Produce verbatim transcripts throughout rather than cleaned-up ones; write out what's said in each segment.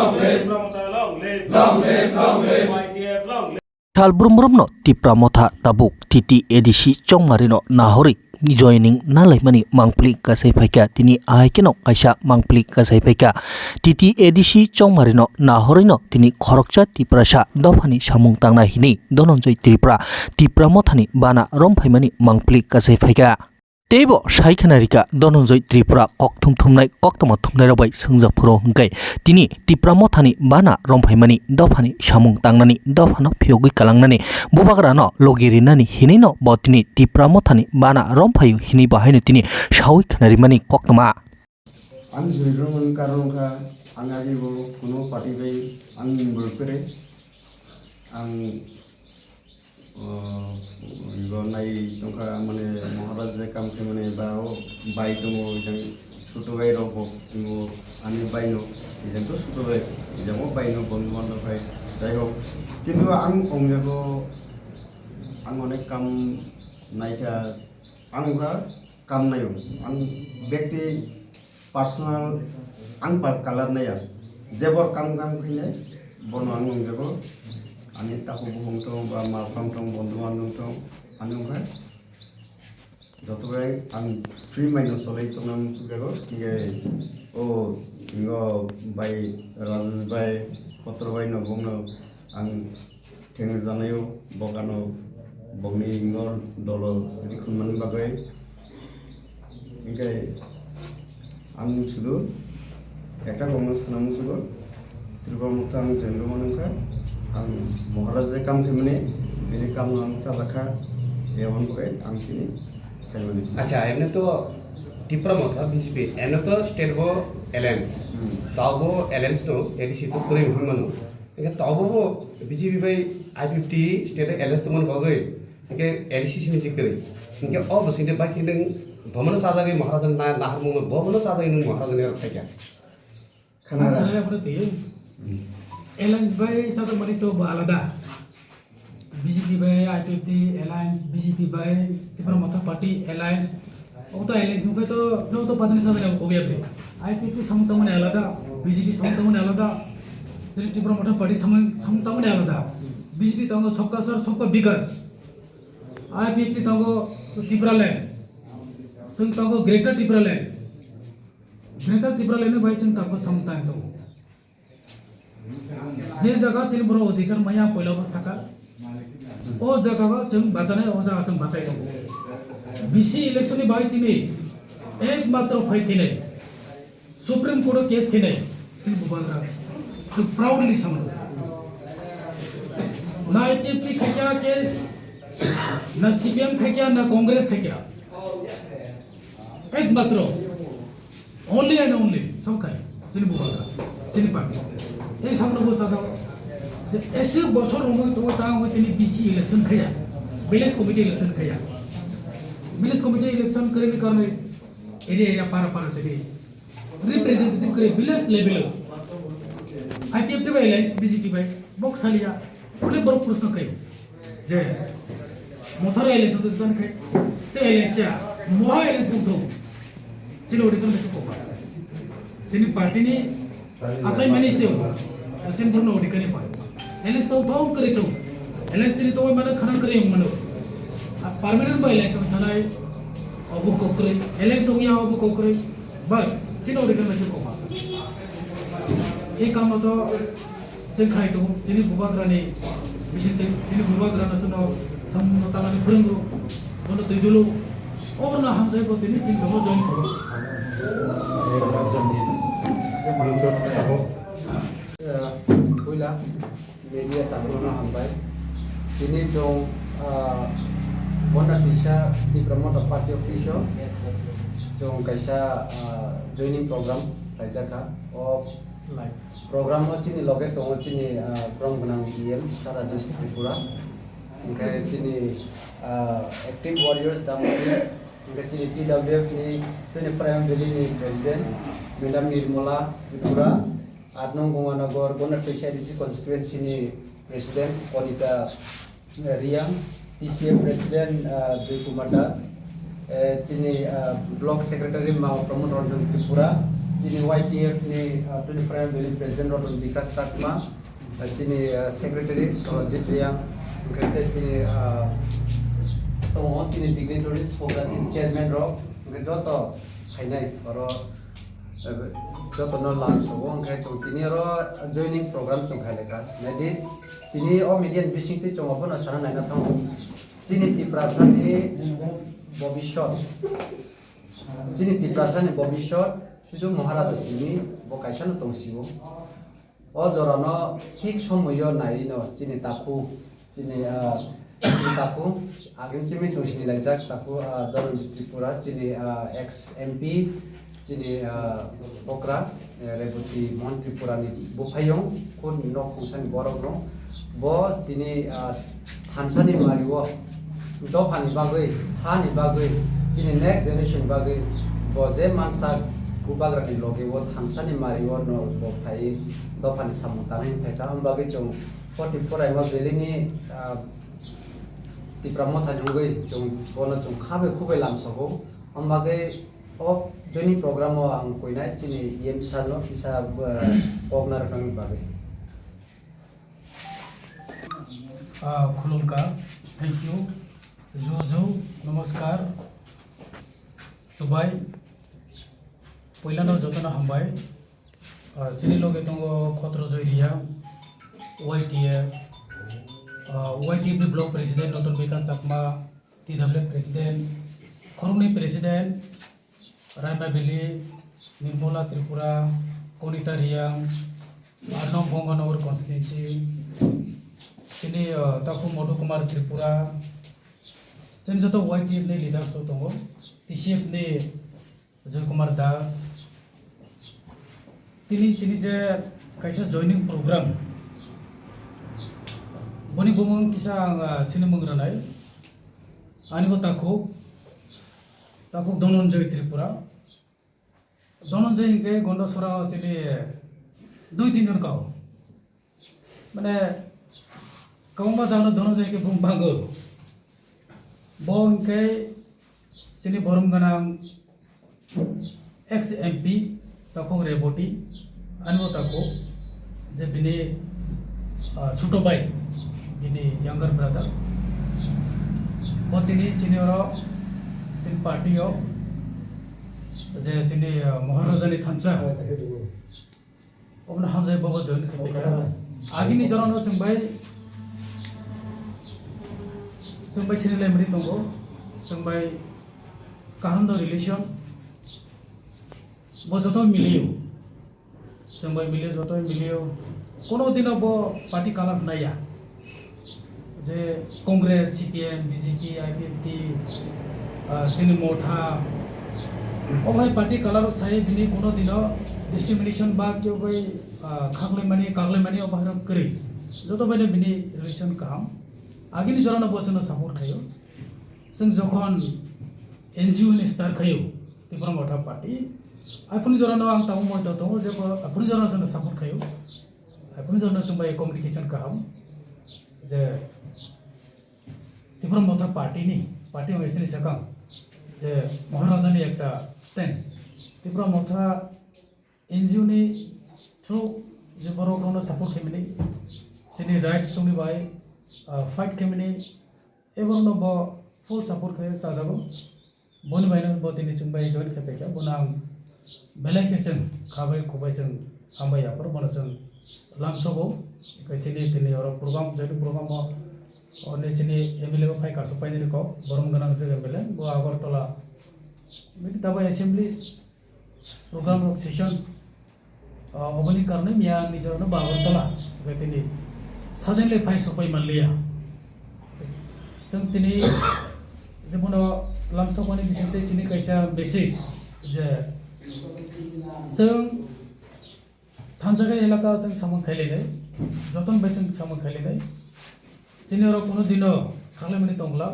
Tipra Motha long live. Long live, long live. Y T F long live. Sal brum brum no Tipra Motha tabuk T T A D C chongmari no nahori joining nalaimani mangpli kasai phaikha, tini ahai kheno kaisa mangpli kasai phaikha. T T A D C chongmari no nahori no tini khoroksa Tiprasa dophani samung tangnai hinwi Dhananjay Tripura Tipra Mothani bana romphaimani mangpli kasai phaikha. Teibo sai khna rikha Dhananjay Tripura kok thum thumnai koktwma thumnai rok bai swngjak phuru hwnkhe tini Tipra Mothani bana romphaimani dophani samung tangnani dophano phiyogwi kalangnani bubagrano logi rinani hinwi no bo tini Tipra Mothani bana romphaio hinwi bo haino tini sawi khna rimani koktwma. Ang join rwmani karon wngkha, ang age bo kuno party bai ang involve kwrwi. Ang, o, bo nai tongkha, mane, Maharaj je kam khe, mane, ba o bai tongo, ejang chutu bai rok bo tongo, ani bai no, ejang to chutu bai, ejang o bai no bondhu bandhab hai, jai hok. Kintu ang ongjago, ang onek kam naikha, ang wngkha kam naio, ang bekti personal ang ba color naya. Jebor kam kam khainai, bono ang nungjago. Ani takhuk buphang tong, ba malphang tong, bondhu bandhab tong, ani wngkha joto bai ang free mind no solai tongna muchukjago. Hingke o ingo bai Rajesh bai, Khotro bai no bongno ang Thengwi janaio bokano bokni ingo dolo rikhunmani bagwi. Hinkhe ang sudu ekta kokno sana musugo, Tripura Motha ang join rwmani wngkha. Ang Maharaj je kam khaimani, bini kamno ang chajakha, e hwn bagwi ang chini khaimani. Acha, emne to Tipra Motha B J P, emne to state bo alliance. Hmm. Tao bo alliance no A D C to kwrwi hwn mano. Hinkhe tabo bo B J P bai I P F T state alliance tongmani bagwi hinkhe A D C sini si kwrwi. Hinkhe o bwswk de bai khe nwng bomono chajagwi Maharajani na-, naharmung no bomono chajagwi nwng Maharajani aro phaikha. Khana. Ang sana yapra twi. Hmm. Alliance bai chajak mani to bo alada. B J P bai I P F T alliance, B J P bai Tipra Motha Party alliance. Obo to alliance wngkhe to joto party ni chajak obo ya de. I P F T samung tangmani alada, B J P samung tangmani alada, chini Tipra Motha Party samung, samung tangmani alada. B J P tango Sabka Saath, Sabka Vikas. I P F T tango Tipraland. Chwng tango Greater Tipraland. Greater Tipraland ni bai chwng tabuk samung tang tongo. Je jaga chini borok odhikar maya, poila bo saka. O jaga o chwng bachanai, o jaga chwng bachai tongo. B C election ni bai tini ekmatro fight khainai, Supreme Court o case khainai chini bubagra. Chwng proudly samano. Na I P F T khaikya case, na C P M khaikya, na Congress khaikya. Ekmatro, only and only, song khai, chini bubagra, chini party. Tei samno bo sajao, je ese bosor romoi tongo, ta wngoi tini B C election khaya, village committee election khaya. Village committee election kwrwini karone area area, para para sidi representative kwrwi village level o. I P F T bai alliance, B J P bai, bok saliya, bole borok proshno khayo. Je, Mothar alliance to jani khai, se alliance ya, moha alliance buk thung. Sini odhikar mese kopas. Sini party ni asai mani se, asin burno odhikar ni pai. Alliance to thong kari thung. Alliance tini to mana khana kari mano. A permanent bai alliance thanai, obo kokri. Alliance ya obo kokri. But, sini odhikar mese kopas. E kam to Chwng khai tongo, chini bubagrani bisingtwi, chini bubagrano chwngno samungno talani phwrwngo, bono twi dulu, oborno hamjai bo tini chini tongo join khago. Puila media takhukno hambai. Tini chwng, ah, Bonda Tisa Tipra Motha Party Office o chwng kaisa, ah, joining program khlaijakha. O program o chini loge tongo chini, ah, borong gwnang D M Sir Rajesh Tripura, hwnkhe chini, ah, active warriors Damari, hwnkhe chini T W F ni Twenty Five Valley ni President Madam Nirmala Tripura, Aat Nong Ganganagar, Bonda Tisa A D C constituency ni President Konita Riang, T C F President, ah, Joy Kumar Das, eh, chini, ah, Block Secretary Mao Pramod Ranjan Tripura, chini Y T F ni, ah, twenty-four M Valley President Ratan Bikash Chakma, ah, chini, ah, Secretary Sorojit Reang, hwnkhe tei chini, ah, tongo chini dignitaries, program chini chairman rok, hwnkhe joto phainai oro, eh, jotono lam sogo, hwnkhe chwng tini oro joining program chwng khailai kha. Naidi, tini o media ni bisingtwi chwng abono sana naina thango. Chini Tiprasani bobiswt, chini Tiprasani bobiswt sudu Maharaja simi bo kaisano tong sio. O jorano thik somoio naino chini takhu, chini, ah, chini takhu, agin simi chwng sini laijak takhu, ah, Dhananjay Tripura, chini, ah, ex M P, chini, ah, okra, eh, Reboti Mohan Tripura ni buphayung, khun nok khongsani borok rok. Bo tini, ah, thansani mario dophani bagwi, hani bagwi, chini next generation bagwi bo je mansa bubagrani loge o thansani mario no bo phai dophani samung tanai phai kha. Ang bagwi chwng forty-four Aima Valley ni, ah, Tipra Motha ni wngwi chwng bono chwng khabai khubai lamsogo. Ang bagwi o joining program o ang kuinai chini E M sir no kisa, ah, kok narwknani bagwi. Ah, khulumkha, thank you, ju ju, namaskar, chubai, puilano jotono hambai. Ah, chini loge tongo Khotro Joy Reang, Y T F, ah, Y T F ni block president Ratan Bikash Chakma, T W F president, khoroknwi president, Raima Valley, Nirmala Tripura, Konita Reang, Arnam Bonganagar constituency, chini, ah, takhu Madhu Kumar Tripura, chini joto Y T F ni leaders rok tongo, T C F ni Joy Kumar Das. Tini chini je kaisa joining program, boni bumung kisa ang, ah, sinimung rwnai. Ani bo takhuk, takhuk Dhananjay Tripura. Dhananjay hinkhe Gondasora chini dui tin jon kao. Mane, kwbangma jagano Dhananjay hinkhe bung bango. Bo hinkhe chini borom gwnang ex M P takhuk Reboti, ani bo takhuk je bini, ah, chuto bai, bini younger brother. Bo tini chini oro chini party o je chini, ah, Maharaja ni thansa. Obono hamjai bobo join khe phaikha. Agini jorano chwng bai, chwng bai sinilai mani tongo, chwng bai kaham no relation, bo joto miliyo, chwng bai miliyo, joto miliyo, kono dino bo party colour naiya. Je Congress, C P M, B J P, I P F T, ah, chini Motha, o bai party colour rok sai bini kono dino discrimination ba kebo bai, ah, khaklaimani, kaklaimani o bai rok kwrwi. Joto bai no bini relation kaham. Agini jorano bo chwngno support khaio. Chwng jokhon N G O ni start khaio, Tipra Motha Party, aphuru jorano ang tabuk moi to tongo je bo aphuru jorano chwngno support khaio. Aphuru jorano chwng bai communication kaham. Je Tipra Motha Party ni, party wngwi sini sakang je Maharaja ni ekta stand. Tipra Motha N G O ni through je borok rokno support khaimani, chini rights chongni bai, ah, fight khaimani, e borokno bo full support khai chajago. Boni baino bo tini chwng bai join khai paikha, bono ang belai khe chwng kha bai khuk bai chwng hambai aphuru bono chwng lamsogo. Khe chini tini oro program, joining program o, oni chini M L A bo phai kasuk painani kok, borom gwnang je M L A, bo Agartala. Bini tabuk assembly program rok session, ah, oboni karone miya ni jorano ba Agartala, hwnkhe tini suddenly phai sokpai manliya. Chwng tini je bono lamsokmani bisingtwi chini kaisa message je chwng thansa khe elaka chwng samung khailainai, jotono bai chwng samung khailainai. Chini oro kuno dino khaklaimani tongla.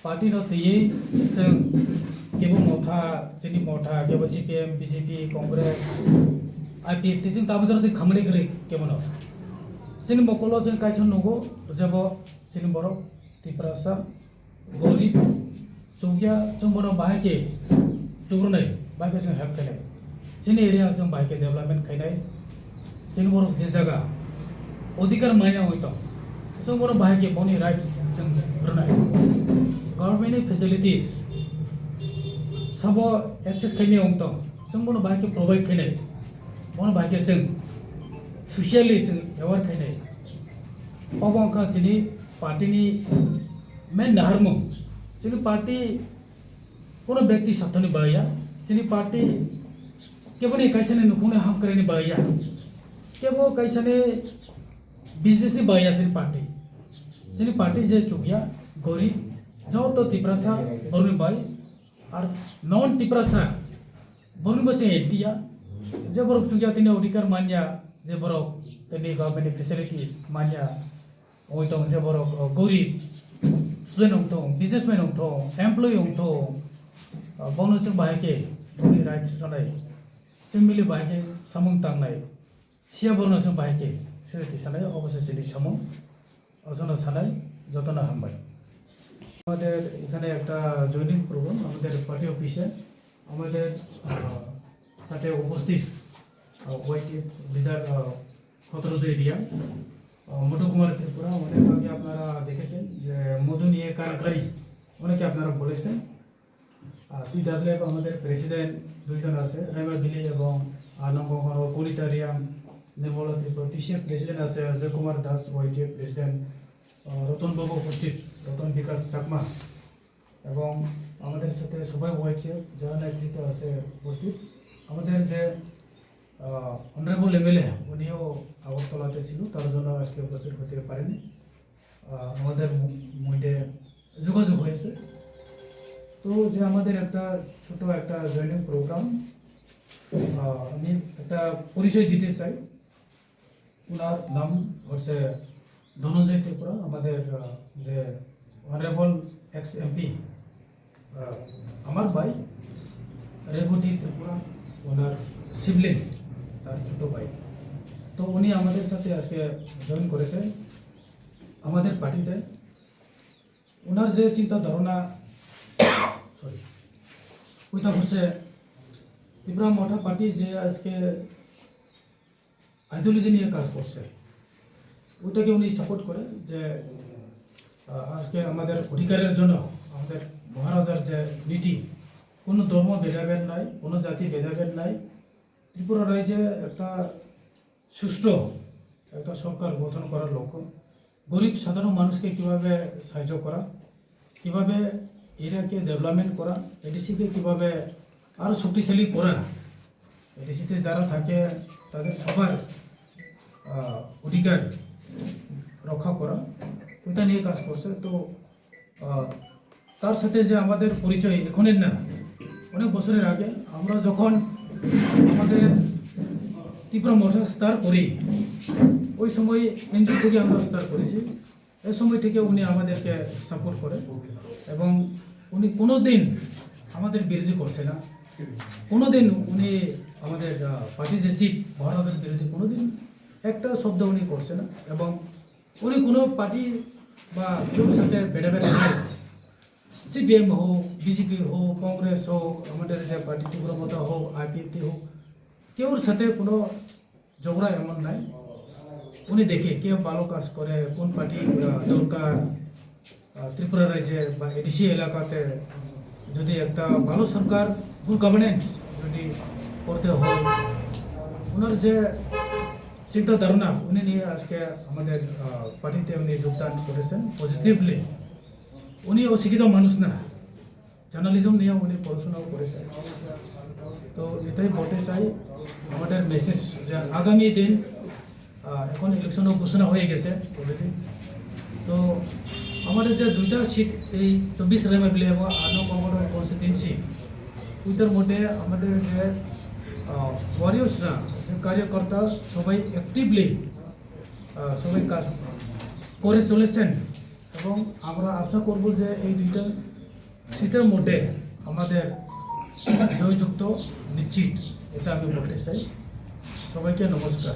Party no twiwi chwng kebo Motha, chini Motha, kebo C P M, B J P, Congress, I P F T chwng tabuk jora twi khamani kwrwi kebono. Chini mokolo chwng kaisa nugo, jebo chini borok Tiprasa, gorib, chukya, chwng bono bahai khe chukrunai, bahai khe chwng help khainai. Chini area chwng bahai khe development khainai, chini borok je jaga odhikar manya oi tong, chwng bono bahai khe boni rights chwng rwnai, government ni facilities sabo access khaimaya wng tong, chwng bono bahai khe provide khainai, bono bahai khe chwng socially chwng aware khainai. Obo wngkha chini party ni main naharmung. Chini party kono byakti sathani bagwi ya, chini party keboni kaisani nukhungni hamkraini bagwi ya, kebo kaisani business ni bagwi ya chini party. Chini party je chukya gorib joto Tiprasa borokni bai ar non Tiprasa borokni bo se anti ya, je borok chukya tini odhikar manya, je borok tini government ni facilities manya. Oi tong je borok, o, gorib, student wng thung, businessman wng thung, employee wng thung, o, bono chwng bahai khe boni rights rwnai. Chwng mili bahai khe samung tangnai. Siya borno chwng bahai khe siri tisanai, obo se chini samung. Ojono sanai, jotono hambai. আমাদের এখানে একটা joining programme আমাদের পার্টি অফিসে। আমাদের, আহ, সাথে উপস্থিত, আহ, YTF leader, আহ, খতরজয় রিয়াং, আহ, মধু কুমার ত্রিপুরা, অনেক আগে আপনারা দেখেছেন যে মধু নিয়ে কারাকারি, অনেকে আপনারা বলেছেন। আহ, টিডাব্লিউএফ আমাদের প্রেসিডেন্ট দুইজন আছে, রেমা বিলি এবং, আহ, নবগঙ্গর কলিতা রিয়াং, নির্মলা ত্রিপুরা, টিসিএফ প্রেসিডেন্ট আছে অজয় কুমার দাস, ওয়াইটিএফ প্রেসিডেন্ট, আহ, রতন বাবু উপস্থিত, রতন বিকাশ চাকমা। এবং আমাদের সাথে সবাই ওয়াইটিএফ যারা নেতৃত্ব আছে উপস্থিত। আমাদের যে, আহ, অনারেবল এমএলএ, উনিও আগরতলাতে ছিল, তার জন্য আজকে উপস্থিত হতে পারেনি। আহ, আমাদের মু-, মধ্যে যোগাযোগ হয়েছে। তো যে আমাদের একটা ছোট একটা জয়েনিং প্রোগ্রাম, আহ, আমি একটা পরিচয় দিতে চাই। ওনার নাম হচ্ছে ধনঞ্জয় ত্রিপুরা, আমাদের, আহ, যে অনারেবল এক্স এমপি, আহ, আমার ভাই রেবতী ত্রিপুরা, ওনার সিবলিং, তার ছোট ভাই। তো উনি আমাদের সাথে আজকে জয়েন করেছে আমাদের পার্টিতে। ওনার যে চিন্তা ধারণা, সরি, ওইটা হচ্ছে ত্রিপুরা মথা পার্টি যে আজকে আইডিওলজি নিয়ে কাজ করছে, ওইটাকে উনি সাপোর্ট করে যে, আহ, আজকে আমাদের অধিকারের জন্য আমাদের মহারাজার যে নীতি, কোনো ধর্ম ভেদাভেদ নাই, কোনো জাতি ভেদাভেদ নাই। ত্রিপুরা রাজ্যে একটা সুষ্ঠু একটা সরকার গঠন করার লক্ষ্য, গরিব সাধারণ মানুষকে কিভাবে সাহায্য করা, কিভাবে এরিয়াকে ডেভেলপমেন্ট করা, এডিসিকে কিভাবে আরও শক্তিশালী করা, এডিসিতে যারা থাকে তাদের সবার, আহ, অধিকার রক্ষা করা, ওইটা নিয়ে কাজ করছে। তো, আহ, তার সাথে যে আমাদের পরিচয় এখনের না, অনেক বছরের আগে আমরা যখন আমাদের ত্রিপুরা মথা স্টার্ট করি, ওই সময় এনজিও থেকে আমরা স্টার্ট করেছি। এ সময় থেকে উনি আমাদেরকে সাপোর্ট করে এবং উনি কোনো দিন আমাদের বিরোধী করছে না, কোনো দিন উনি আমাদের, আহ, পার্টি যে চিফ মহারাজার বিরোধী কোনো দিন একটা শব্দ উনি করছে না। এবং উনি কোনো পার্টি বা কেউর সাথে ভেদাভেদ নেই। সিপিএম হোক, বিজেপি হোক, কংগ্রেস হোক, আমাদের যে পার্টি ত্রিপুরা মথা হোক, আইপিএফটি হোক, কেউর সাথে কোনো ঝগড়া এমন নাই। উনি দেখে কে ভালো কাজ করে, কোন পার্টি, আহ, দরকার, আহ, ত্রিপুরা রাজ্যে বা এডিসি এলাকাতে যদি একটা ভালো সরকার, গুড গভর্নেন্স যদি করতে হয়, ওনার যে চিন্তা ধারণা, উনি নিয়ে আজকে আমাদের, আহ, পার্টিতে উনি যোগদান করেছেন পজিটিভলি। উনি অশিক্ষিত মানুষ না, জার্নালিজম নিয়ে উনি পড়াশোনাও করেছেন। তো এটাই বলতে চাই, আমাদের মেসেজ যে আগামী দিন, আহ, এখন ইলেকশনও ঘোষণা হয়ে গেছে অলরেডি। তো আমাদের যে দুইটা সিট, এই চব্বিশ রেমাবিলি এবং আট নং কংকটল কনস্টিটিউয়েন্সি, ওইটার মধ্যে আমাদের যে, আহ, ওয়ারিয়র্সরা, যে কার্যকর্তা সবাই অ্যাক্টিভলি, আহ, সবাই কাজ করে চলেছেন এবং আমরা আশা করব যে এই দুইটা সিটের মধ্যে আমাদের জয়যুক্ত নিশ্চিত, এটা আমি বলতে চাই। সবাইকে নমস্কার।